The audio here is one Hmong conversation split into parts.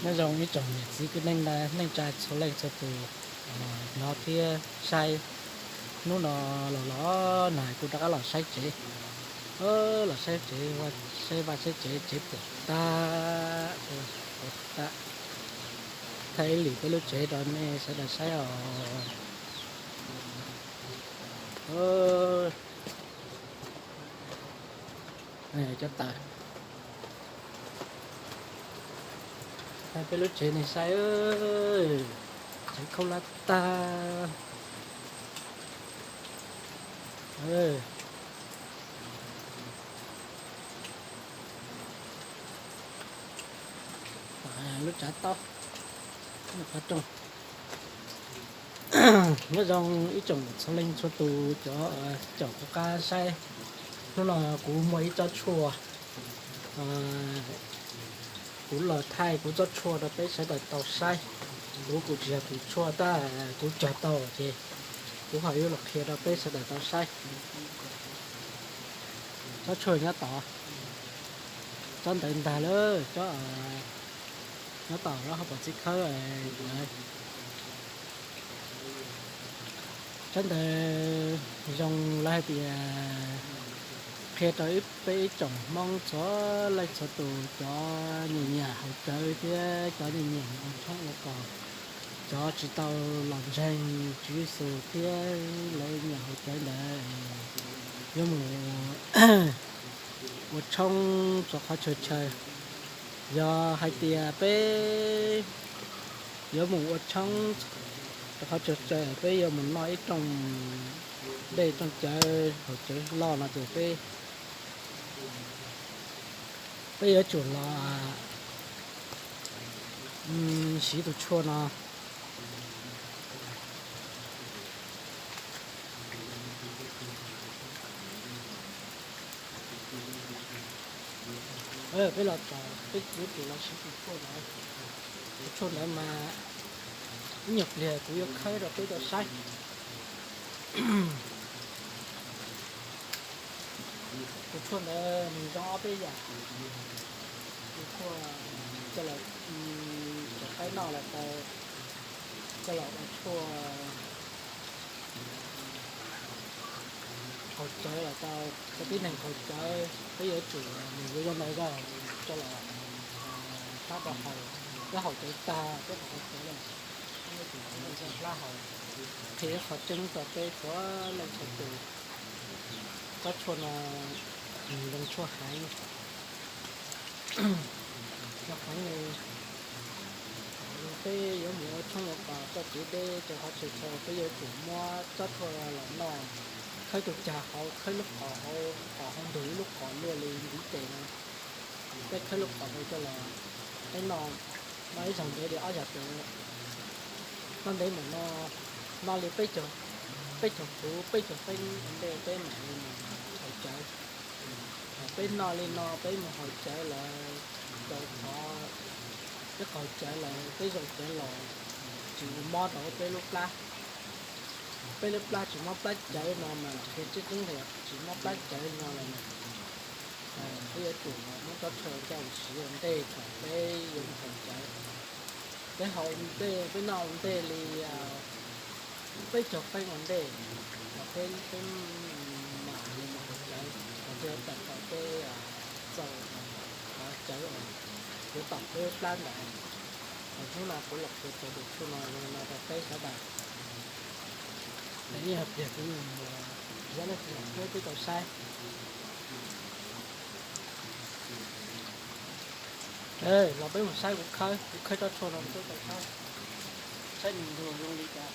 Nyob zoo ib tsoom niam txiv kwv tij neej tsa txhua leej txhua tus, hnov thiab saib. Hnub no los los nag kuj rov qab los saib tsev, los saib tsev, saib vaj saib tsev, tsev puas tag, puas tag. Thaij ib lwm peb lub tsev rau nej sawv daws saib os. Cov taws, thaij peb lub tsev nej saib, tsev khaub hlab tag. Lub tsav taub qhov rooj. Nyob zoo ib tsoom txhua leej txhua tus cov caum kuv qab saib. Hnub no kuv muaj ib tsob tshuaj, kuv los thaij kuv tsob tshuaj rau peb sawv daws tau saib. Kuv kuj tsis yog tus tshuaj tab kuv cog tau ces kuv ho yuav los qhia rau peb sawv daws tau saib. Tsob tshuaj nyob tod, tsob ntawd ntag lawm, tsob nyob tom lub hauv paus txiv khawb. Tsob ntawd zoo lawv hais tias qhia rau peb ib tsoom Hmoob txhua leej txhua tus, cov nyiam nyiam haus cawv thiab cov nyiam nyiam ua tshoob ua kos, cov tsis tau los ntseeg Tswv Yexus thiab lawv nyiam haus cawv ntawd yuav mus ua tshoob rau qhov chaw chaw. Yog hais tias peb yuav mus ua tshoob rau qhov chaw chaw, peb yuav mus noj ib rooj dej rooj cawv haus cawv loj no ces peb, peb yuav tsum los siv tus tshuaj no. Peb los txog peb yuav tsum los siv tus tshuaj ntawd. Tus tshuaj ntawd mas ib nyuag pliag kuv yuav khawb rau peb tau saib. Tus tshuaj ntawd nws zoo ob peb yam. Tus tshuaj coj los cov qaib noj los tau, coj los ua tshuaj haus cawv los tau. Cov tib neeg haus cawv peb yuav tsum nws yuav zoo ntawd zog coj los pab rau haus. Peb haus cawv tag peb haus cawv lawm, peb yuav tsum hlab haus. Qhia ib qho tseeb rau peb txhua leej txhua tus, tsob tshuaj no nws zoo tshuaj heev. Zoo heev li. Peb yuav mus ua tshoob ua kos txoj kev deb rau qhov chaw chaw, peb yuav tsum muab tsob tshuaj los noj, khawb tus cag hauv, khawb lub qos hauv, qos hauv ntug ib lub qos luaj li ntiv tes no. Peb khawb lub qos hauv coj los peb noj, noj ib zaug ntev li ob zaug pem. Noj ntev mus no, noj li peb caug, peb caug huv peb caug feeb ua ntej peb mam li mus haus cawv. Peb noj li no peb mus haus cawv lawm, rau qhov peb haus cawv lawm peb zoo cawv los tsis ua mob rau peb lub plab. Peb lub plab tsis mob plab cawv no mas qhia tseeb tseeb tias tsis mob plab cawv no lawm mas peb yuav tsum muab tsob tshuaj coj mus siv ua ntej thaum peb yuav mus haus cawv. Peb haus ntej, peb noj ua ntej li peb caug feeb ua ntej, peb, peb mam li mus haus cawv, thaum twg tawm tau peb txaus haus cawv uas yuav tom peb lub plab ntawd. Hnub no kuv los qhia txog tus tshuaj no zoo no rau peb sawv daws. Ib pliag kuv yuav muab rau peb tau saib. Los peb mus saib kuv khawb, kuv khawb tsob tshuaj no rau peb tau saib, saib nws ntuag zoo li cas.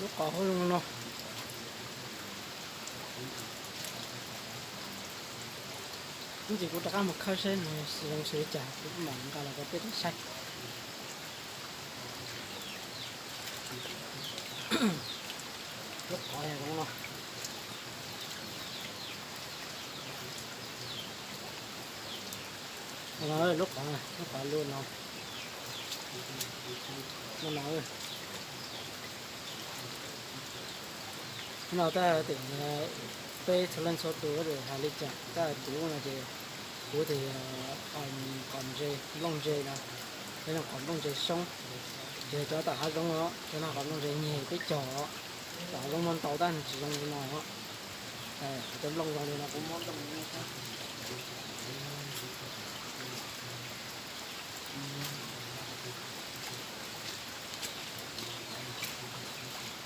Lub qhov hauv zoo no. Ib ntsis kuv rov qab mus khawb seb nws zoo xws li cas, kuv mam nqa los rau peb tau saib. Lub qhov zoo no. Lub qhov, lub qhov lub no. Lub no. No tab tim peb txhua leej txhua tus hais li cas, tab tim ub no ces kuv tias qos ntses, nplooj ntses no, peb no qos nplooj ntses xyoob, ces cov tom hav zoov os, cov no qos nplooj ntses nyeg peb cog, tom hav zoov muaj ntau tab nws tsis zoo li no. Cov nplooj zoo li no kuv muab nplooj li no.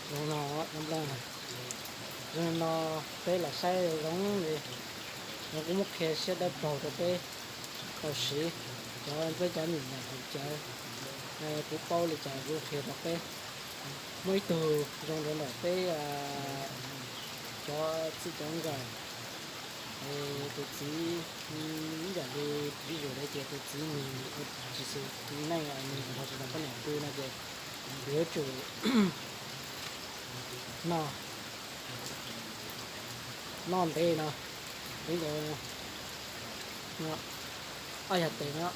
Zoo no, zoo no peb los saib zoo li no kuv muab qhia siab dawb paug rau peb tau siv, cov peb cov niam cov txiv, kuv paub li cas kuv qhia rau peb. Muaj ib tug zoo rau ntawm peb cov txij cov nkawm, tus txiv ib yam li vis zus li ces tus txiv nws tsis xws li neej, nws nrog tsis tau poj niam pw no ces yuav tsum noj, noj ntev no, li ntawd ob yag tes no,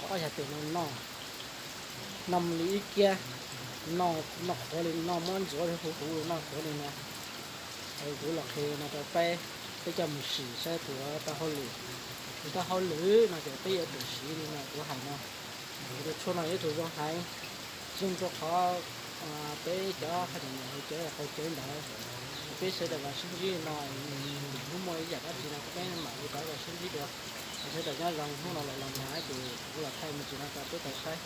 ob yag tes no noj, noj li ib kiab, noj qhuav li, noj muab ntxuav huv huv noj qhuav li no. Kuv los qhia no rau peb, peb coj mus sim saib puas tau hauj lwm. Yog tau hauj lwm no ces peb yuav tsum siv li no kuv hais no. Tus tshuaj no yog ib tug zoo heev, zoo rau qhov peb cov hais tias cov qaug cawv ntawd, peb sawv daws los sib ntsib no, hnub muaj ib yam dab tsi no peb mam li rov los sib ntsib dua. Sawv daws nyob zoo, hnub no los los nag ces kuv los thaij me ntsis no rau peb tau saib.